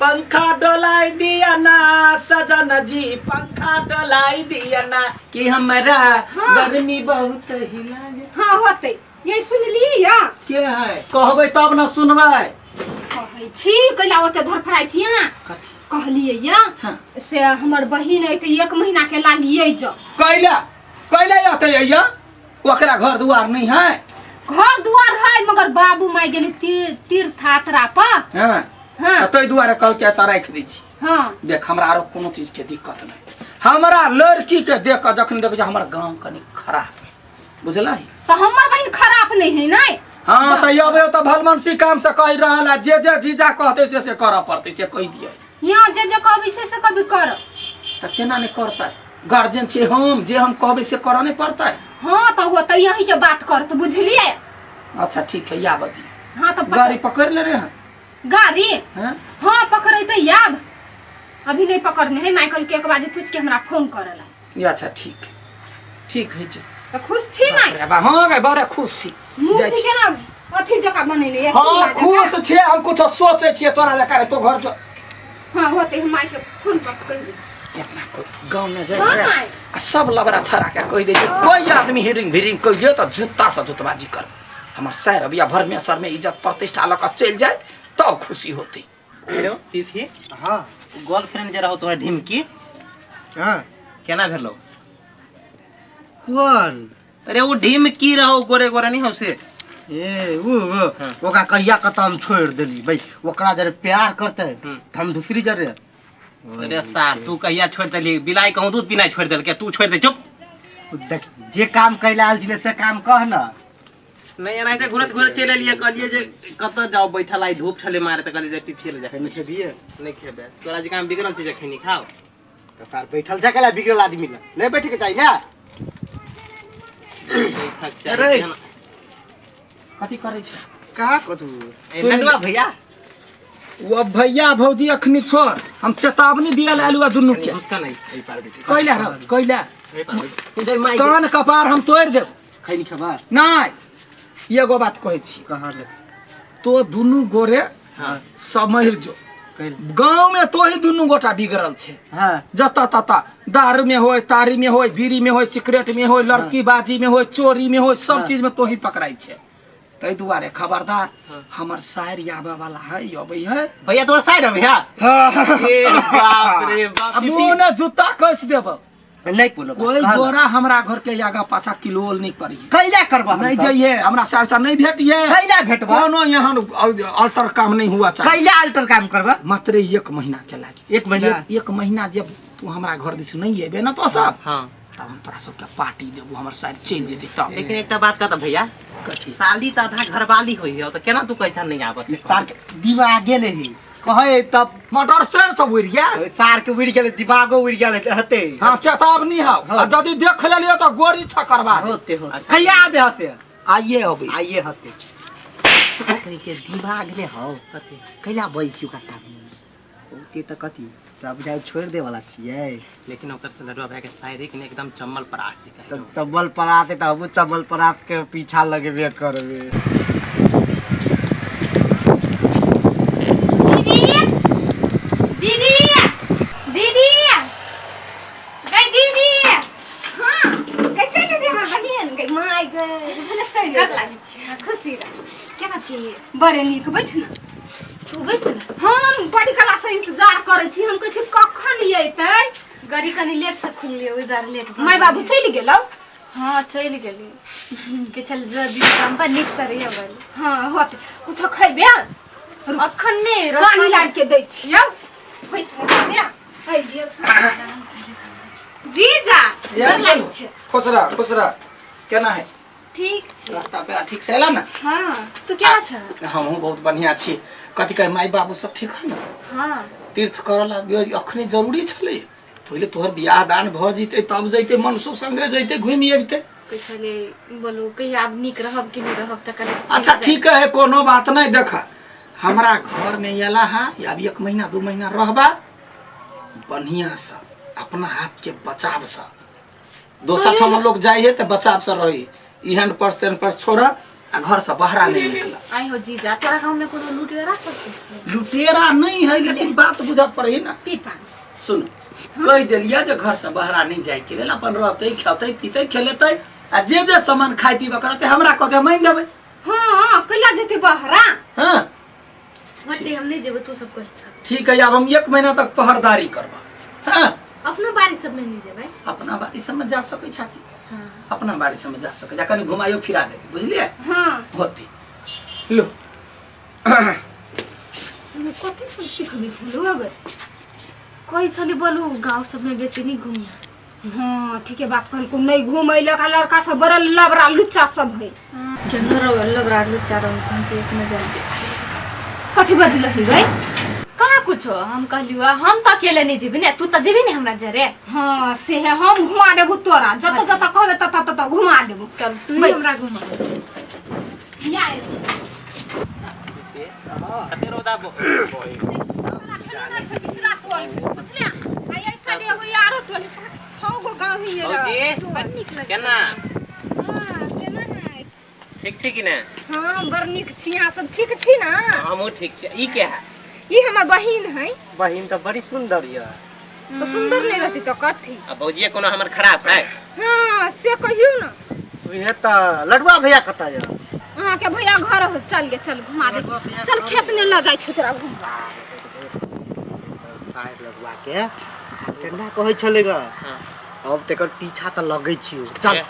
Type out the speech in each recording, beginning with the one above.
पंखा डोलाई दिया ना सजन जी, पंखा डोलाई दिया ना कि हमरा हाँ। गर्मी बहुत ही लागे। हाँ होते ये सुनली या के है कहबै तब ना सुनबै। कहै छी कैला ओते धरफड़ाइ छी अहाँ? कथी कहलियै या हाँ। से हमर बहिन अइते एक महीना के लागियै जो। कैला कैला अतै अइया? ओकरा घर दुआर नहीं है? घर दुआर है मगर बाबू माय गेली तीर्थ यात्रा पर। हाँ। हाँ। तै दुआरे कहल के एतऽ राखि दै छी। हाँ। देख हमरा आरो कोनो चीज के दिक्कत नहीं, हमरा लड़की के देख के जखन देख हमर गांव कनी खराब है, बुझलही? तो हमर बहिन खराब नहीं है नहीं? हाँ तो अबे तो भलमनसी काम से कह रहल है, जे जे जीजा कहते से से करऽ पड़तै, से कहि दियै। यहाँ जे जे कहबै से से कभी कर। तऽ केना नहि करतै? गार्जियन छियै हम, जे हम कहबै से करऽ नहि पड़तै? हाँ तो होतै यही के बात करत, बुझलियै? अच्छा ठीक है, आबऽ दियौ। हाँ तो गाड़ी पकड़ ले रहे हैं? गाड़ी? हाँ? हाँ पकड़ते आब, अभी नहीं पकड़ने है, माइकल के एक बार पूछ के हमरा फोन करला। ये अच्छा ठीक है, ठीक है जी। तो खुश छी नहीं? अरे बा, हाँ गे, बड़े खुश छी। मुँह जाइ छी छी। केना अथी जका बनेने है, हाँ, चूल्हा जकाँ। खुश छियै हम, कुछो सोचै छियै तोरा जकाँ रे, तो घर जो। हाँ होते हम माई के फोन पर कहि दै छी। अपना कोई गाँव में जाइ हाँ, छै माय। आ सब लबड़ा छड़ा के कहि दै छै, कोई आदमी हिरिंग भिरिंग कहियो तऽ जूता से जुतबाजी कर। हमर सैर अबिया भरमे सर में इज्जत प्रतिष्ठा लऽ कऽ चलि जायत तब खुशी होती। Hello Phi Phi. हाँ। गर्लफ्रेंड जे रहो तोहर ढिमकी। हाँ। केना भेलो? कौन? अरे वो ढिमकी रहो गोरे गोरे नहीं हो से। ए वो हाँ। ओकरा कहिया कत हम छोड़ देली भाई, ओकरा जरे प्यार करते त हम दूसरी जरे। अरे सार तू कहिया छोड़ देली? बिलाई कहूं दूध पीना छोड़ देलके, तू छोड़ दे चुप। देख जे काम कैला आयल छी से काम कह ना। नहीं एनाहिते घुरत घुरत चलि एलियै, कहलियै जे कतऽ जाउ बैठल, आइ धूप छलै मारे, तऽ कहलियै जे पीफिए लए जा। खैनी खेबियै? नहि खेबै, तोरा जकाँ बिगड़ल छी जे खैनी खाउ। तऽ सार बैठल छै कैला बिगड़ल आदमी लग नहि बैठे के चाही ना। बैठक चाही। अरे। केहन- कथी करै छै? कहाँ कथू? ए, नटुआ भैया। वो भैया भौजी अखनी छोड़, हम चेतावनी दिया लालू आ दुनू के। घुसका नहीं, एहि पार बैठे। कैला रह, कैला? एहि पार बैठे। ए, माय गे। कान कपार हम तोड़ि देब। खैनी खेबा? नहि, एगो बात कहै छी। कहाँ ले? तो दुनू गोरे हाँ। समहरि जो। कैला? गाँव में तो ही दुनू गोटा बिगड़ल छै। हाँ। जतऽ ततऽ दारू में होय, तारी में होय, बीड़ी में होय, सिगरेट में होय, लड़की बाजी में होय, चोरी में होय, सब हाँ। चीज में तो ही पकड़ाई छै। ताहि दुआरे खबरदार, हाँ। हमर सायर आबे वाला है, अबै है। भैया तोहर सायर अबै है? हाँ। ए बाप रे बाप। आ मुँह ने जूता कस देब। नहीं कोनो बात। कोई कहना। गोरा हमरा घर के आगा पाछा किलोल नहीं पड़ी। कैला करबा हम नहीं सब? जाइए, हमरा सायर से नहीं भेटिए। कैला भेटबा? कोनो यहाँ अल्टर काम नहीं हुआ चाहिए। कैला अल्टर काम करबा? मात्र एक महीना के लागी। एक महीना? एक महीना जब तू हमरा घर दिस नहीं एबे ना तो सब, हाँ। तब हम तोरा सबके पार्टी देबू, हमर सायर चलि जेतै तब। लेकिन एकटा बात कहता भैया, कथी? साली तऽ आधा घरवाली होइ है, तऽ केना तू कहै छह नहीं आबऽ से? सार के दिमागे नहीं कहे तब मोटर से सब उड़ि गेल। सार के उड़ि गेलै, दिमागो उड़ि गेल हते। हाँ चेतावनी हौ, हाँ। आ यदि देख लेलियो तऽ गोरी छकरवा देब। होते होते। अच्छा। कहिया आबे हते? आइए अबै। आइए हते। कहीं के दिमाग ने हौ। कथी? कैला बोल छी ओकरा सामने? ओते तऽ कथी? तोरा बुझाइ छोड़ि दे वाला छियै। लेकिन ओकर से लडुआ भाई के शायरी के एकदम चम्मल परास जी तऽ चम्मल परास तऽ हमहूँ चम्मल परास के पीछा लगबे करबे। दीदी, दीदी, दीदी, गई दीदी। हाँ, गई चल रे हमर बहिन, गई माय गई, भले चल कर लागै छी। हाँ, खुशी रह। केना छी? बड़े नीक, बैठ ना। तू बैस ना। हम बड़ी कला से इंतजार करै छी, हम कहै छी कखन अयतै। गाड़ी कनी लेट से खुललियै, ओहि दुआरे लेट भऽ माय बाबू गेलै। चलि गेलौ? हाँ चलि गेली। कि चल जो दी काम पर नीक से रहिए बल। हाँ होत, कुछो खैबे? अखन नहि, पानी रास्ता मे- लाबि के दै छियौ। बैस ने खैबे? अइये। जीजा, यार, गोर लागै चलू। छै। खुश रह, खुश रह। केना है? ठीक छै। रास्ता पेरा ठीक से एला ना? हाँ, तू केना छ? हमहूँ बहुत बढ़िया छी। कथी कहे माय बाबू सब ठीक है ना? हाँ। तीर्थ करऽ ला अखने जरूरी छलै। पहिले तोहर बियाह दान भऽ जैते तब जैते, मनसो संगे जैते घुमि अबिते। कहै छलै बोलू कहिया आब नीक रहब कि नहि रहब तऽ कहलक चलि अच्छा जायब। ठीक है, कोनो बात नहीं। देखा हमरा घर में एला है, अब 1 महीना 2 महीना रहबा बढ़िया से, अपना आप के बचाव से। दोसर ठाम लोग जाइ है तऽ बचाव से रही। एहन पर तेहन पर छोड़ा, आ घर से बहरा नहीं निकला। आई हो जीजा, तोरा गाँव में कोनो लुटेरा सब छै? लुटेरा नहीं है, लेकिन बात बुझा पड़े ना। पीपा सुन, कह देलिया जे घर से बहरा नहीं जाए के लेल, अपन रहते खेते पीते खेलेते आ जे जे सामान खाय पीबा करते हमरा कहते हम आनि देबै। हाँ, कैला जेते बहरा? हाँ होते, हम नहीं जेबै, तू सब कहै छ। ठीक है, अब हम 1 महीना तक पहरदारी करबा। हाँ, अपनो बारी सब में नहीं जेबै। अपना बारी सब में जा सकै छा की? हाँ, अपना बारी सब में जा सकै जा, कनी घुमाइयो फिरा देबै, बुझलियै? हाँ होती लो। कथी सब सिखबै छलू अगर? कहै छली बोलू गाँव सब में बेसी नहीं घूमिया। हाँ ठीक है बात कहलको, नहीं घूमैलक आ लड़का सब बड़ा लबड़ा लुच्चा सब है। केहनो लबड़ा लुच्चा रहू, हम तो एक नजर। कथी बजलही गई? कहाँ कुछो, हम कहलियो हम तो अकेले नहीं जेबी ने, तू तो जेबी ने हमरा जरे। हाँ से है, हम घुमा देबू तोरा, जत जत कहबे तत तत घुमा देबू। चल तू ही हमरा घुमा। या कते रौदा पिछला टोल बुझलिया, आ ऐसा एगो यारो टोल 5-6 गो गांव ही है। भौजी बड़ नीक लगे। केना? हाँ केना है? ठीक छै कि ने? हाँ बड़ नीक छी, अहाँ सब ठीक छी ना? हमहूँ ठीक छी। ई के है? ई हमर बहिन है। बहिन तो बड़ी सुंदर यऽ। तो सुंदर नहीं रहती तो कथी? आ भौजिए कोनो हमर खराब है? हाँ से कहियो ना। उहे तऽ लडुआ भैया कतऽ यऽ? अहाँ के भैया घर हो, चल गे, चल घुमा दे, चल खेत में ल जाय छै तोरा घुमा। साइड लडुआ के केना कहै छलै ग? अब तेकर पीछा तऽ लगै छियौ, चल।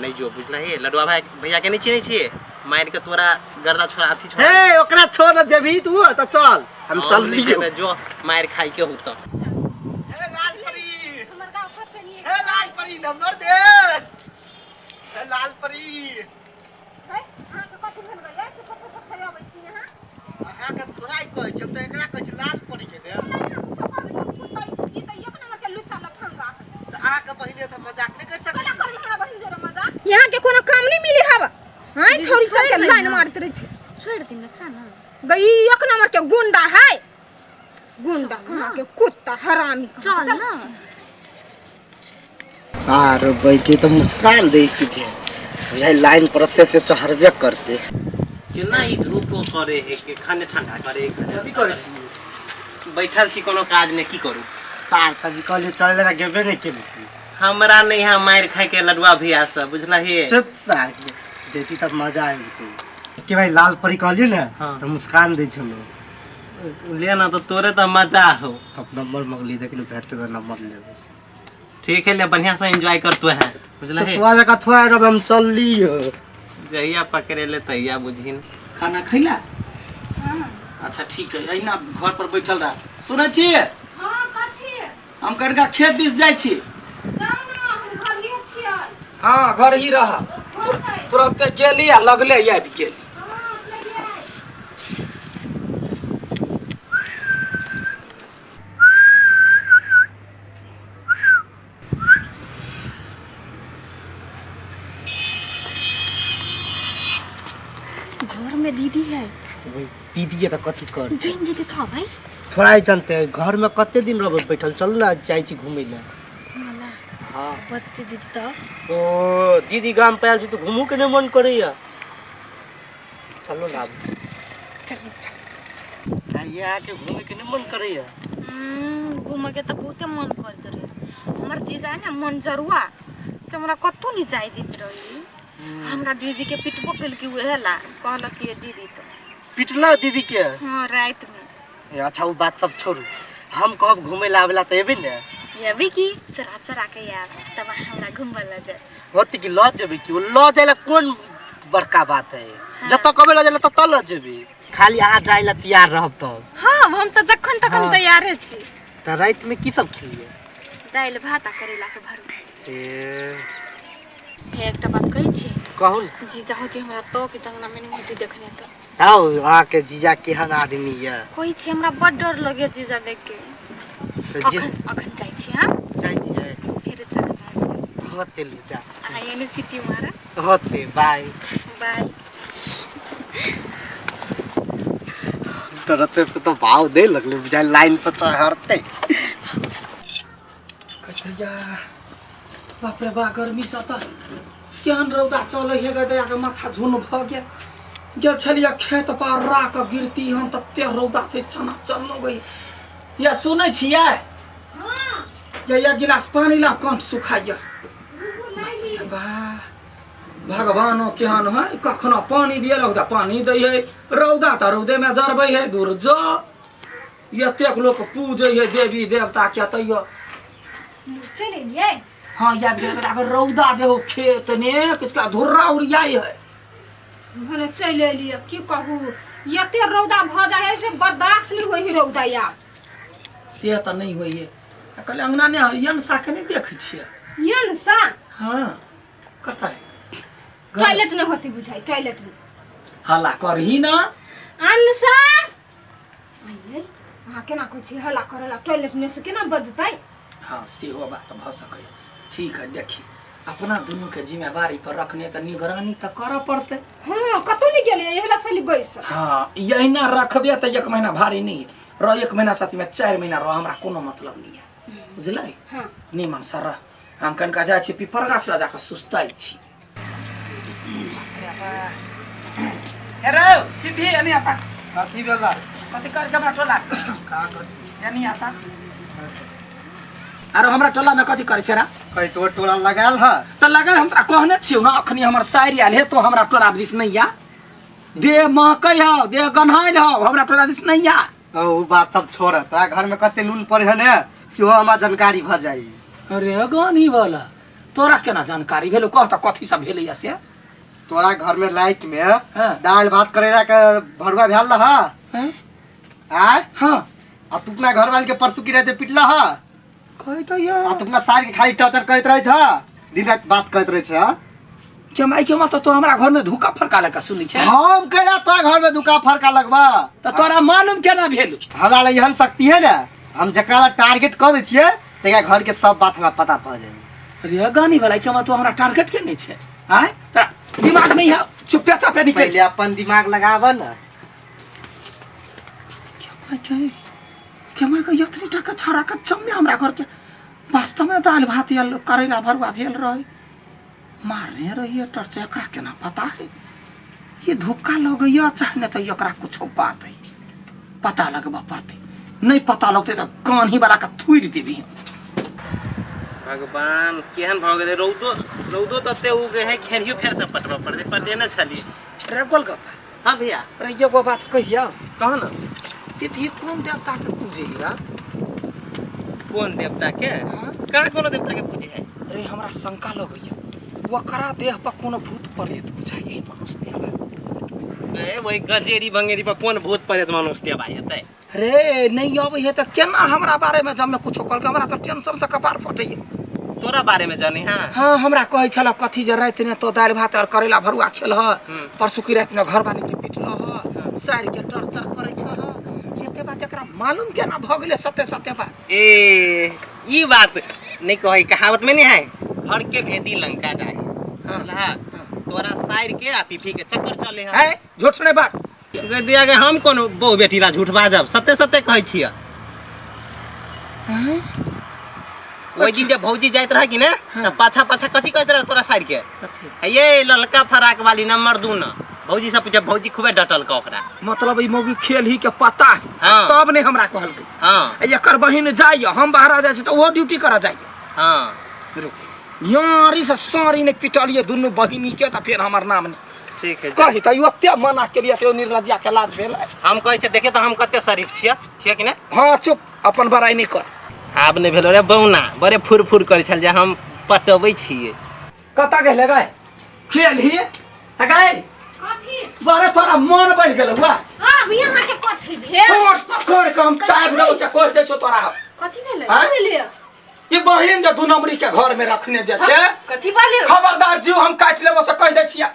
नहीं जो बुझलही, लडुआ भाई भैया के नहीं चिन्है छियै, मारि के तोरा गर्दा छोड़ा अथी छोड़ा। हे ओकरा छोड़ जेबही तू तऽ चल, हम चल नहीं लियौ। जेबै, जो मारि खाइ के हो तऽ। हे लाल परी, हमर गाँव कते नीक। हे लाल परी नंबर दे, हे लाल परी। है, अहाँके कथी भेल गई? से कथी कथी अबै छी अहाँ? अहाँके थोड़ा ही कहै छी, हम तऽ एकरा कहै छी लाल परी के दे। ई तऽ एक नंबर के लुच्चा लफंगा है। तऽ अहाँके बहिने तऽ मजाक नहि कर सकै। कला करी हमरा बहिन जोरे मजाक? यहाँ के कोनो काम नहीं मिली हवा। हाँ छोरी सब के लाइन मारते रहे छै। छोड़ दिन अच्छा ना। गई एक नंबर के गुंडा है, गुंडा कहाँ के कुत्ता हरामी। चल ना। आर बैके तऽ मुस्कान दै सीधे, बुझाइ लाइन पर से चढ़बे करते। केना ई धूप करे है के खाने ठंडा करे, कथी करै छी? बैठल छी, कोनो काज नहि, की करू? तार तभी कहलियै चलै लए, गेबे नहि केली। हमरा नहीं यहाँ मारि खाइ के लडुआ भैया सब, बुझलही? चुप सार, जैती तब मजा आबि के भाई। लाल परी कहलियै ने। हाँ। तऽ मुस्कान दै छलो। ले ना तो तोरे तऽ मजा हो। तब नंबर मगली, देखिन भेटतै तऽ नंबर लेबै। ठीक है, ले बढ़िया से एंजॉय कर तू है, बुझलही? तो थोड़ा जगह थोड़ा रब, हम चल लियो। जहिया पकड़े ले तहिया बुझिन। खाना खैला? अच्छा ठीक है, अहिना घर पर बैठल रह। सुनै छियै? हाँ कथी? हम कनिका खेत दिस जाइ छी। जाउ ना, हम घर ही छियै। हाँ घर ही रह, तुरंत गेली आ लगले आबि गेली। हाँ लगिए। घर में दीदी है। दीदी तऽ कथी कर जैन जेते था भाई। थोड़ा ही जानते घर में कते दिन रहबै बैठल, चलू ना जाइ छी घूमै लए। मला हाँ बजते दीदी तऽ। ओ दीदी गाम पे आयल छी तऽ घूमू के नहि मन करैया, चलू ना आब। चल चल। आइए अहाँके घूमे के नहि मन करैया? घूमे के तऽ बहुते मन करैत रहे। हमर जीजा है ना मनजरुआ, से हमरा कतहु नहीं जाय दैत रही। हमरा दीदी के पिटबो केलकी उहे ला, कहलक कि दीदी तो पिटला दीदी के? हाँ राति में। ए, अच्छा ओ बात सब छोड़ू, हम कहब घूमे ला आवेला तऽ एबै ने? अभी की चढ़ा चढ़ा के यार तब हमरा घूमबे ला जाय। होती कि लऽ जेबै कि, ओ लऽ जाय ला कोन बड़का बात है? जतऽ कहबै लऽ जाय ला ततऽ लऽ जेबै, खाली अहाँ जाय ला तैयार रहब तब। हाँ हम तऽ जखन तखन हाँ। तैयारे छी। तऽ रातिमे की सब खेलियै? दालि भात आ करैला के भरुआ। ए हे एकटा बात कहै छी? कहू ने। जीजा होती हमरा तो के तंगना में नहीं होती देखने तो। हौ अहाँके जीजा केहन आदमी यऽ? कहै छी हमरा बड डर लगे जीजा देख के। तऽ जे अखन अखन जाइ छी। हाँ जाइ छियै, फेर चलब। होते लू जा। अहाँ एने सिटी मारा। होते, बाय। बाय। तरते पे तो भाव दे लगले, बुझाइ लाइन पर चढ़ते। कथैया बाप रे बा, गर्मी से तऽ केहन रौदा चलै है गे दया के माथा झुन भऽ गेल। गेल छलियै खेत पर रा कऽ गिरती हम, तते रौदा छै चना चलनो गई। या सुनै छियै? या एक गिलास पानी ला, कंठ सुखाइया। वाह भगवानो केहन है, कखनो पानी दिए लग तऽ पानी दै है, रौदा तऽ रौदे में जरबै है। दूर जो एतेक लोक पूजै है देवी देवता के तैयो चलि एलियै। हाँ या भेल अगर रौदा जे हो खेत ने किछका धुर्रा उड़ियाई है। भने चलि एलियै, की कहू एते रौदा भऽ जाइ है से बर्दाश्त नहि होइ है रौदा यार। से तऽ नहि होइए। आ कहले अंगना ने यनसा के नहि देखै छियै? यनसा? हाँ कतऽ है? टॉयलेट नहि होती बुझाइ, टॉयलेट नहि। हल्ला करही ना। अनसा आइए, अहाँ केना कहै छी हल्ला करऽ ला? टॉयलेट नहि से केना बजतै? हाँ सेहो बात भऽ सकैए। ठीक है देखी अपना दुनू के जिम्मेवारी पर रखने तऽ निगरानी तऽ करऽ पड़तै। हाँ कतौ नहि गेलियै, एहि ला छली बैस। हाँ यहिना रखबे तऽ एक महीना भारी नहीं रह, एक महीना साथ में 4 महीना रह, हमरा कोनो मतलब नहीं है बुझलै? हाँ। निमन सर रह। हम कनिका जाइ छी पीपर गाछ लग जाकऽ सुस्ताइ छी। हे रौ दीदी एने आता। कथी भेला? कथी कर हमरा टोला? का करी? एने आता। आरो हमरा टोला में कथी करै छै रा? कही तोर टोला लगायल है? तऽ लगल हम तोरा कहने छियौ ने अखनी हमर साइर आयल हे तो हमरा टोला दिस नहीं आ, देह महकै हौ, देह गन्हायल हौ, हमरा टोला दिस नहीं आ। ओ बात सब छोड़, तोरा घर में कते नून पड़े है ने सेहो हमरा जानकारी भऽ जाइ। अरे गानी वाला तोरा केना जानकारी भेलो? कह तऽ कथी सब भेलैया से। तोरा घर में लाइट में हाँ। दालि भात करेला के भरुआ भेल रहा। हैं? आय? हाँ। आ तू अपना घर वाले के परसू की रहते पिटला हा? कहि तऽ या। आ तू अपना सार के खाली टॉर्चर करैत रहै छ, दिन राति बात करैत रहै छ। के माय के माता तो हमरा घर में धोखा फरका लगा सुनै छै। हम केना तोरा घर में धोखा फरका लगबा? तऽ तोरा मालूम केना भेल? हमरा लग एहन शक्ति है ने, हम जकरा लग टारगेट कऽ दै छियै तकरा घर के सब बात हमरा पता पड़ जाए। अरे गानी वाला के तो हमरा टारगेट के नहीं छै? आय तोरा दिमाग नहीं है, चुपे चापे निकल। पहले अपन दिमाग लगाब न। के माय के एतनी टाका छड़ा के चम्मे हमरा घर के वास्तव में दालि भात या करैला भरुआ भेल रहे, मारने रहिए टर्च, एकरा केना पता है? ये धोखा लगैया चाहे न तऽ एकरा कुछो बात है पता लगबऽ पड़तै, नहीं पता लगतै तऽ कान्ही वाला के थुड़ि देबी। भगवान केहन भऽ गेलै रौदो, रौदो तते उगे है, खेरियो फेर से पटबऽ पड़तै, पटेने छलियै। रे गोलगप्पा। हाँ भैया। अरे एगो बात कहिया? कह न। ये भी कोन देवता के पूजे है रा? कोन देवता के? हाँ? कहाँ कोनो देवता के पूजे है? अरे हमरा शंका लगैया ओकरा देह पर कोनो भूत प्रेत बुझाइए मनुष्य देवा। ए वही गजेरी बंगेरी पर कोन भूत प्रेत मनुष्य देवा हेतै? रे नहीं अबै है तऽ केना हमरा बारे में जब कुछो कहलकै, हमरा तऽ टेंशन से कपार फटैया। तोरा बारे में जानी? हाँ हाँ हमरा कहै छल कथी जे राति ने तो दालि भात और करैला भरुआ खेल ह, परसू की राति में घरवाली के पिटल ह, सारि के टर्चर करै छह, एते बात एकरा मालूम केना भऽ गेलै? सत्य सत्य बात। ए ई बात नहीं कहै, कहावत में नहीं है घर के भेदी लंका डाहे। हाँ। तोरा साइर के आ पीपी के चक्कर चले है। है झूठ नहीं बात दिया के हम कोनो बहु बेटी ला झूठ बाजब, सत्य सत्य कहै छियै। ओहि दिन जब भौजी जाइत रहे कि ने त पाछा पाछा कथी कहैत रहे तोरा साइर के? ये ललका फराक वाली नंबर 2 न। भौजी से पूछे, भौजी खूबे डटल का ओकरा। मतलब ई मौगी खेल ही के पता है। हाँ। तब नहीं हमरा कहलकै। हाँ। एकर बहिन जाइए, हम बाहर जाइ छी तऽ ओहो ड्यूटी करऽ जाइए। हाँ। रुक यारी से सारी ने पिटलिए दुनू बहिनी के तऽ फेर हमर नाम नहीं। ठीक है। कही तऽ ओते मना केलिए तऽ निर्लज्जा के लाज भेल। हम कहै छियै देखे तऽ हम कते शरीफ छियै, छियै कि ने? हाँ चुप, अपन बड़ाई नहीं कर। आब नहीं भेलो रे बौना, बड़े फुर फुर करै छल जे हम पटबै छियै। कतऽ गेलै गाय? खेल ही गाय? कथी? बड़े तोरा मन बढ़ गेल हुआ। आब यहाँ के कथी भेल? छोड़ पकड़ के हम चाय बनाउ से कह दै छौ तोरा। कथी भेलै? हाँ? की भेलै? ई बहिन जे दू नंबरी के घर में रखने जे छै। कथी बाले? खबरदार जीव हम काटि लेबो से कह दै छियै।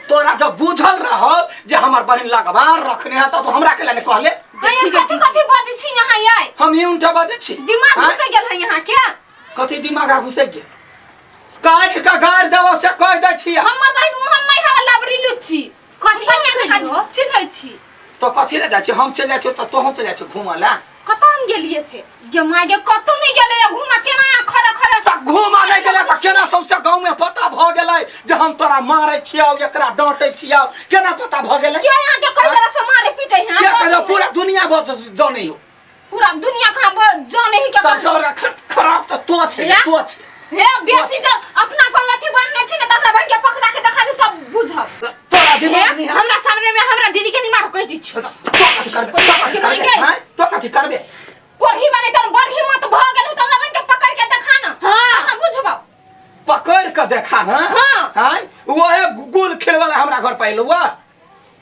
तोरा जब बुझल रहो जे हमर बहिन लगवार रखने है तो हमरा के नहीं कहले। देखी कथी कथी बाजै छी यहाँ आइ? हम ई उल्टा बाजै छी। दिमाग हाँ? घुसि गेल है यहाँ के? कथी दिमाग घुसि गेल? काट के गारि देबो से कह दै छियै। हमर बहिन ओहन नहीं हवा लबरी लुच्ची। कथी चिन्है छी? तो कथी ले जाइ छी? हम चलि जाइ छी तऽ तोहूँ चलि जाइ छी घूमऽ लए। कतऽ हम गेलिए से गे माय गे कतौ नहीं गेलै घुमा केना खड़ा खड़ा त घूमा नहीं गेलै त केना सौंसे गाँव में पता भ गेलै जे हम तोरा मारै छियौ एकरा डांटै छियौ केना पता भ गेलै के यहाँ के कई तरह से मारे पीटे हैं के कहै पूरा दुनिया भर जानै हो पूरा दुनिया कहाँ जाने ही के सबसे बड़का खराब त तो छै हे? तो छै हे बेसी जब अपना पर अथी बनने छी ने त अपना बहन के पकड़ा के देखा दू तब बुझब तोरा हे, दिमाग नहीं है हमरा सामने में हमरा दीदी के नहीं मारो कह दी छी तो कथी करबे तो कथी करबे हैं तो कथी करबे कोढ़ी बने तन बड़ हिम्मत भ गेल त हमरा बहन के पकड़ के देखा ना हां ना बुझबो पकड़ के देखा ना हाँ। हैं वहे गुल खेलवाला हमरा घर पर एलौ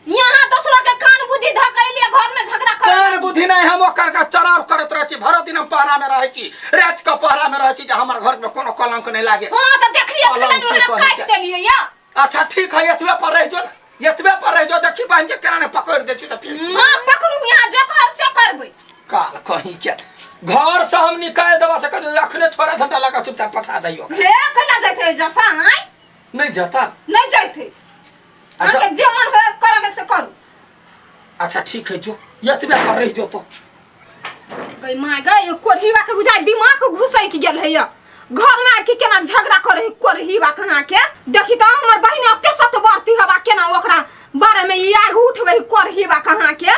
यहाँ दोसरो के कान बुद्धि धकैलिए घर में झगड़ा कर कान बुद्धि नहीं हम ओकर का चरार करत रहै छी भरो दिन हम पहरा में रहै छी रात के पहरा में रहै छी जे हमर घर में कोनो कलंक नहीं लागे हां त देखलिए कलंक त की हमरा कहै काट छै? देलिए या अच्छा ठीक है एतबे पर रह जो ना एतबे पर रह जो देखी बहन के केना ने पकड़ दे छी त फिर हां पकड़ू यहाँ जे कहब से करबै काल कहीं के घर से हम निकाल देबा से कह अखने थोड़ा घंटा लगा चुपचाप पठा दैयो हे कला जाइते जसा आय नहीं जाता नहीं जाइते अच्छा अहाँके जे मन होय करबै से करू अच्छा ठीक है जो एतबे पर रह जो तो गई माय गई कोढ़ीवा के बुझाय दिमाग घुसैक गेल है घर में आके केना झगड़ा करे कोढ़ीवा के अहाँके देखी तऽ हमर बहिन एते सत बढ़ती हवा केना ओकरा बारे में ई आग उठबै कोढ़ीवा के अहाँके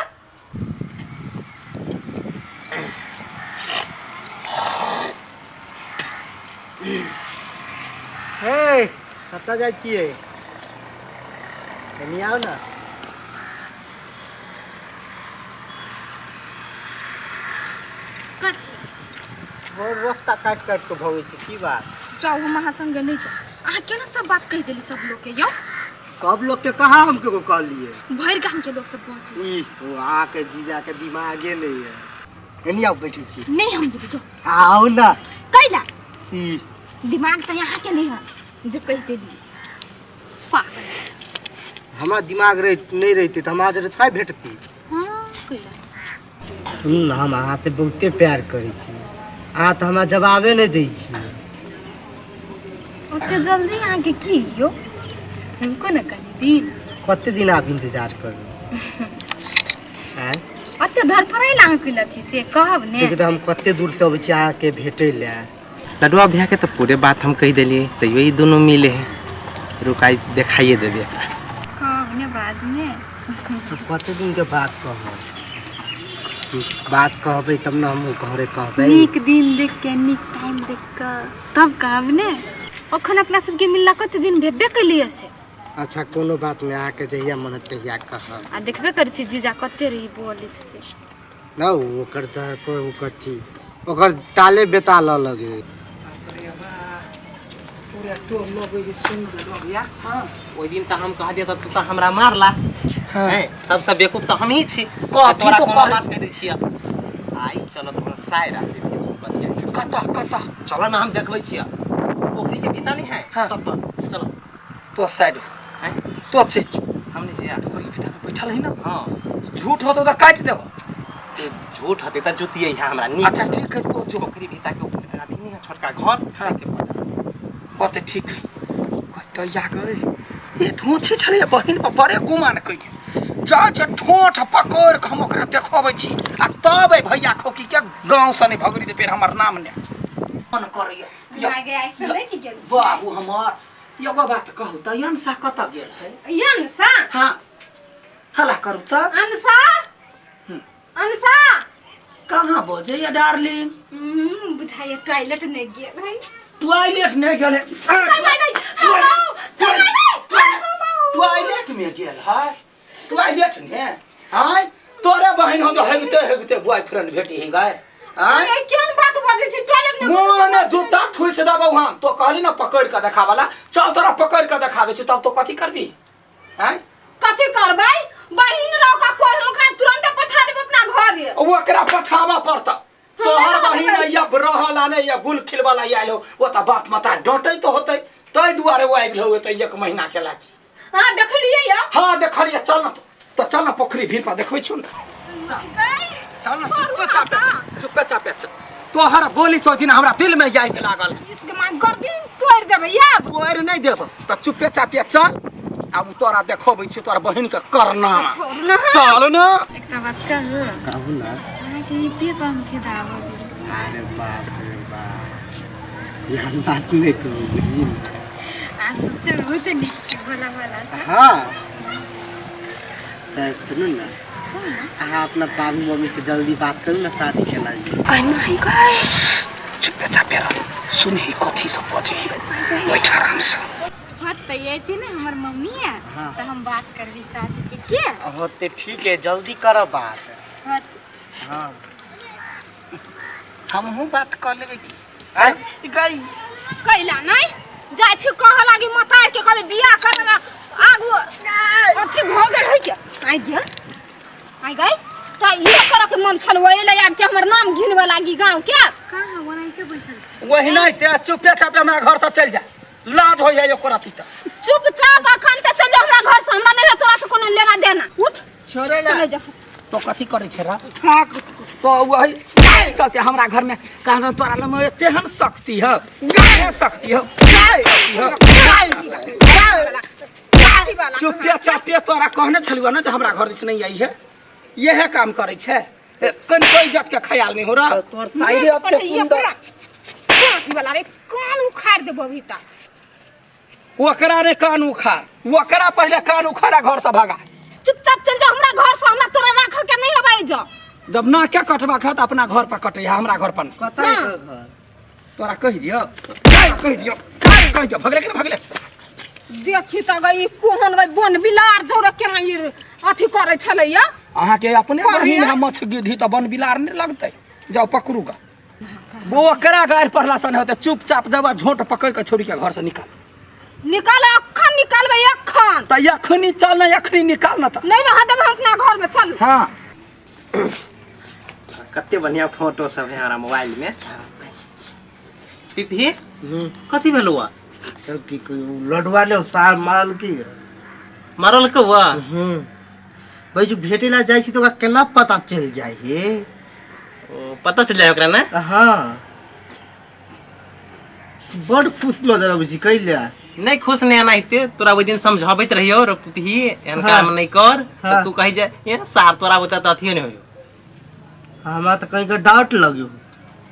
हे कतऽ जाइ छियै कनि आउ ने कथी बहुत रास्ता काटि काटि कऽ भगै छै की बात जाउ हम अहाँ संगे नहि जाउ अहाँ केना सब बात कहि देली सब लोग के यौ सब लोग के कहाँ हम केकरो कहलिए भरि गाम के लोग सब पहुँचे ई ओ अहाँके जीजा के दिमागे नहि है एनी आउ बैठै छी नहीं हम जेबै जो आउ ना कैला ई दिमाग तऽ यहाँ के नहीं है जे कहि देली पागल हमरा दिमाग रह नहीं रहती तऽ हमरा जरे थोड़ा भेटती हाँ कैला सुनू ने हम अहाँसँ बहुते प्यार करै छी अहाँ तऽ हमरा जवाबे नहि दै छी ओते जल्दी अहाँके की यौ हमको ने कनि दिन कते दिन आब इंतजार करू आँय ओते धरफड़ाइ ला अहाँ कैला छी से कहब ने देखियौ तऽ हम कते दूर से अबै छी अहाँके भेटै लए लडुआ भैया के तो पूरे बात हम कह दिलिए तैयो ई दुनू मिले है रुकाई देखाइए देबे एकरा कहब ने बाद में कते दिन के बाद कहब बात कहबै तब ने हमहूँ घरे कहबै नीक दिन देख के नीक टाइम देख के तब कहब ने अखन अपना सबके मिलला कते दिन भेबे कैलिए से अच्छा कोनो बात नहि अहाँके जहिया मन होत तहिया कहब आ देखबे करै छी जीजा कते रही बोलित से न ओकर तऽ कोइ ओ कथी ओकर ताले बेताल लगे पूरा टोल लोग जे सुन भैया हाँ ओहि दिन तऽ हम कहलियै तऽ तू तऽ हमरा मारला हाँ। हैं सबसँ बेवकूफ तऽ हमही छी कथी तोरा तो कोनो कहै- बात कहि दै छियै आइ चल तोरा साय राखि बतिया कतऽ कतऽ चल ना हम देखबै छियै पोखरी के भीतर नहीं है हाँ। तब तो चलो तो साइड हो हैं तो चलि जो हम नहीं छियै पोखरी के भीतर में बैठल है ना हाँ झूठ होतो तऽ काटि देबो ए, झूठ हते तऽ जुतियै है हमरा नीक अच्छा ठीक है तो जो पोखरी भीतर के ऊपर अथी नहीं है छोटका घर हाँ। के पास। ओते ठीक है कतऽ जा गए ये धोछे छलै बहिन पर बड़े गुमान कइले जा जे ठोठ पकड़ के हम ओकरा देखबै छी आ तब ए भैया खोकी के गाँव से नहीं भगरी दे फेर हमर नाम ने मन करैया माय गे ऐसे नहीं की गेल छी बाबू हमर एगो बात कहू तऽ अंशा कतऽ गेल है अंशा हाँ हला करू तऽ अंशा अंशा कहाँ बजैया डार्लिंग बुझाइए टॉयलेट नहीं गेल है टॉयलेट नहीं गेल है नहीं नहीं टॉयलेट में गेल है टॉयलेट में आय तोरे बहिन हो जो हेगते हेगते बॉयफ्रेंड भेटी ही गए आय ए, केहन बात बजै छी टॉयलेट में मुँह ने जूता ठुस देबौ हम तो कहली ना पकड़ के देखावला चल तोरा पकड़ के देखाबै छी तब तो कथी करबी आय कथी करबै बहिन रहो का कोई हम ओकरा तुरंत पठा देब अपना घरे ओकरा पठाबऽ पड़त तोहर बहिन या रहल आ नहि या गुल खिलवाला आयल हो ओ तऽ बाप माता डाँटै तऽ होतै ताहि दुआरे ओ आबि गेल होतै एक महीना के लागी हां देखलियै यौ हाँ देखलियै चल ना तो तऽ चल ना पोखरी भीड़ पर देखबै छु ने चल ना चुप्पे चापे चल, चुप्पे चापे चल तोहर बोली सौ दिन हमरा दिल में आबि लागल इसके मां गर्दन तोड़ देबै आब तोड़ि नहि देब तऽ चुप्पे चापे चल आब तोरा देखबै छी तोरा बहिन के करना छोड़ ना चल ना एकटा बात कहू कहू ना अहाँके पीपी पर हम फिदा भऽ गेल। अरे बाप रे बाप, एहन बात नहि कहू, बुझली ने? आ सच्चे में बहुते नीक छै भोला भाला सब। हाँ, तऽ सुनू ने, अहाँ अपना बाबू मम्मी से जल्दी बात करू ने शादी के लागी। गई माई गई। चुपे चापे रह, सुनही कथी सब बजही, बैठ आराम से। हाँ तो ये ना हमर मम्मी है। हाँ। तो हम बात करबी शादी के के। होते ठीक है, जल्दी करो बात। हाँ। हाँ। हमहूँ बात कर लेबै की? आय। गई। कैला नहीं जाइ छी कह लागी मतार के कभी बियाह करे ला आगू अथी भऽ गेल होइ के आइ गेल आइ गई त इहे करे के मन छल ओइ ले आब के हमर नाम घिनबे लागी गाँव के। कहाँ ओनाहिते बैसल छै? वही नहीं ते चुपे चापे हमरा घर से चल जा, लाज होइए एको रति त। चुपचाप अखन त चल जा हमरा घर से, हमरा नहीं है तोरा से कोनो लेना देना। उठ छोड़े ना। चल जा। तो कथी करै छै रा? तो वही चलते हमरा घर में कहना तोरा लग में तेहन शक्ति है, तेहन शक्ति है। चुपे चापे तोरा कहने छलियो ना जे हमरा घर दिस नहीं आई है, यह काम करै छै, कनिको इज्जत के ख्याल नहीं हो रहा। तोहर साइडे एते सुंदर। अथी वाला रे कान उखाड़ देबो अभी तक। ओकरा रे कान उखाड़, ओकरा पहले कान उखाड़ा, घर से भगा। चुपचाप चल जा हमरा घर से, हमरा तोरा राख के नहीं हबाई जा। जब ना क्या कटबा खा त अपना घर पर कटे, हमरा घर पर नहीं। कतऽ है तोहर घर? तोरा कहि दियो, कहि दियो, कहि दियो, भगले के ना भगले। देखी त गई कोहन गई बन बिलार जोर केना ई अथी करै छलैया। अहाँ के अपने कहलियै? बहिन है मछ गिद्धी त बन बिलार नहीं लगतै, जाओ पकड़ू गा। वो ओकरा गारि पढ़ला सन होते, चुपचाप जब झोंट पकड़ के छोड़ी के घर से निकाल। निकाल अखन, निकालबै अखन। त अखनी चल ना, अखनी निकाल ना त। नहीं रह देबै हम अपना घर में, चल। हाँ। कते बढ़िया फोटो सब है हमारा मोबाइल में। पीपी कथी भेलौ? तब की कोई लडुआ ने सार मारल की? मारल कौआ? भाई जो भेटे ला जाइ छी त ओकरा केना पता चल जाइ हे? ओ, पता चल जाए ओकरा ना? हाँ, बड़ खुश नजर अबै छी कैला? नहीं खुश नहीं एनाहिते तोरा ओहि दिन समझाबैत रहियो रे पीपी, एहन हाँ। काम नहीं कर, त हाँ। तू कही जे ए सार तोरा बता त अथियो नहीं होयो। हमरा त कहीं के डांट लगियो।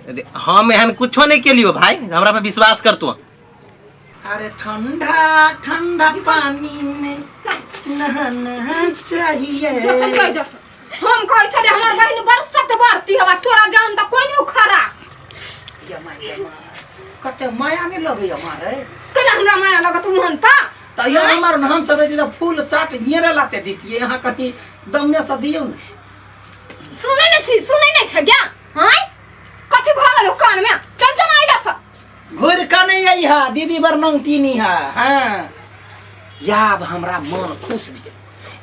अरे हम एहन कुछो नहीं केलियो भाई, हमरा पे विश्वास कर तू। अरे ठंडा ठंडा पानी में नहाना चाहिए। जो चल जा जस। हम कहै छले हमर बहिन बरसत बढ़ती हवा, तोरा जान त कोई नहीं उखड़ा। ये माय, ये माय, कते माया नहीं लगैया मारे। कैला हमरा माया लगत मोहन पा? त ये हमर हम सब जे फूल चाट ये लाते दितिए, यहाँ कहीं दम्मे से दियौ ने। सुनै नै छी, सुनै नै छै क्या? आँय कथी भऽ गेलौ कान में? चल चल आइला से। घुर के नहीं आई है दीदी, बड़ नौटीनी है। हाँ याब हमरा मन खुश भेल,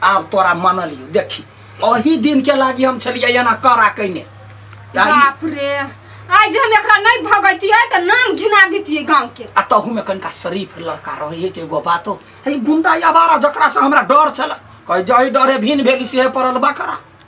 आब तोरा मनलियो। देखी ओही दिन के लागी हम छलियै एना करा कइने। बाप रे, आइ जे हम एकरा नहीं भगैतियै त नाम घिना दितियै गांव के। आ तहू में कनिका शरीफ लड़का रहे त एगो बातो, हे गुंडा आवारा जकरा से हमरा डर छल, कहे जही डरे भिन भेली से पड़ल बकरा।